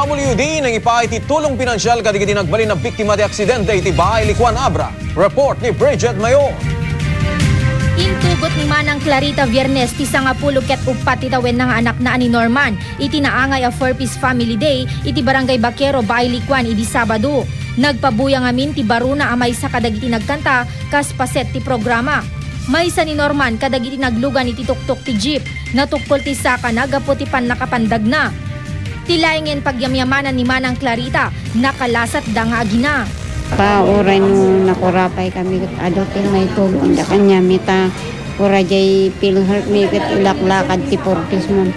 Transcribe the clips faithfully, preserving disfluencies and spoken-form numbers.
W D nangipaay ti tulong pinansial kadagiti nagbalin a biktima ti aksidente iti Baay Likuan, Abra. Report ni Bridget Mayor. Intugot ni Manang Clarita Viernes ti sangapulo ket uppat ti tawenna nga anakna a ni Norman iti naangay a Four Ps Family Day iti Barangay Baquero, Baay Likuan idi Sabado. Nagpabuya ngamin ti barona a maysa kadagiti nagkanta kas paset ti programa. Maysa ni Norman kadagiti naglugan iti tuktok ti jeep. Natukkol ti sakana gapu ti pannakapandagna. Ti laengen pagyamyamanan ni Manang Clarita, nakalasatda nga agina. Pa, uray no nakurapay kami, ket adu ti maitulongda kaniami ta, uray jay PhilHealth mi ket ilaklakad ti Four Ps man.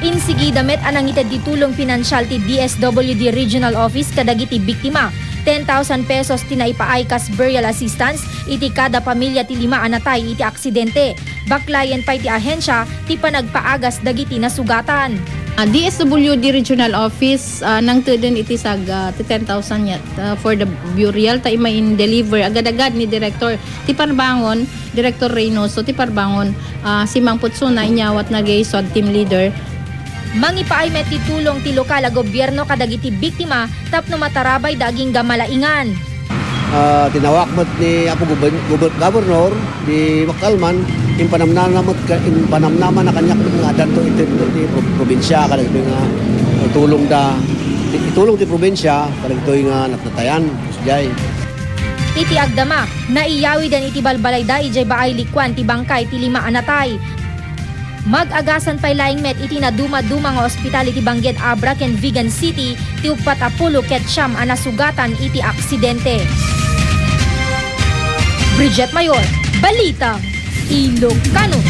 Insigida met a nangited ti tulong pinansial ti D S W D Regional Office kadagiti biktima. Ten thousand pesos ti naipaay kas burial assistance iti kada pamilya ti lima a natay iti aksidente. Baklayen pay ti ahensia ti panagpaagas dagiti nasugatan. Ah, D S W D Regional Office, ah, nangteden iti sag-, ah, ti ten thousand yet, ah, for the burial ta immay in-deliver agad-agad ni Director ti Parbangon, Director Reynoso ti Parbangon, ah, simmangpet suna inyawat na gay SWAT team leader. Mangipaay met ti tulong ti lokal a gobierno kadagiti biktima tapno matarabayda agingga malaingan. Ah, tinawag met ni Apo Guben-, Guber-, Governor di Macalman, impanamnama met ka, impanamnama na kaniak met nga adanto iti, iti pro-, probinsya, kadagitoy nga, eh, tulong da, ti-, itulong ti probinsya, kadagitoy nga natnatayan, sujay. Iti agdama, naiyawiden iti balbalayda idiay Baay Likuan ti bangkay ti lima a natay. Mag-agasan pay laeng met iti nadumaduma nga ospital iti Bangged, Abra ken Vigan City ti uppat a pulo ket siam a nasugatan iti aksidente. Bridget Mayor, Balita Ilocano.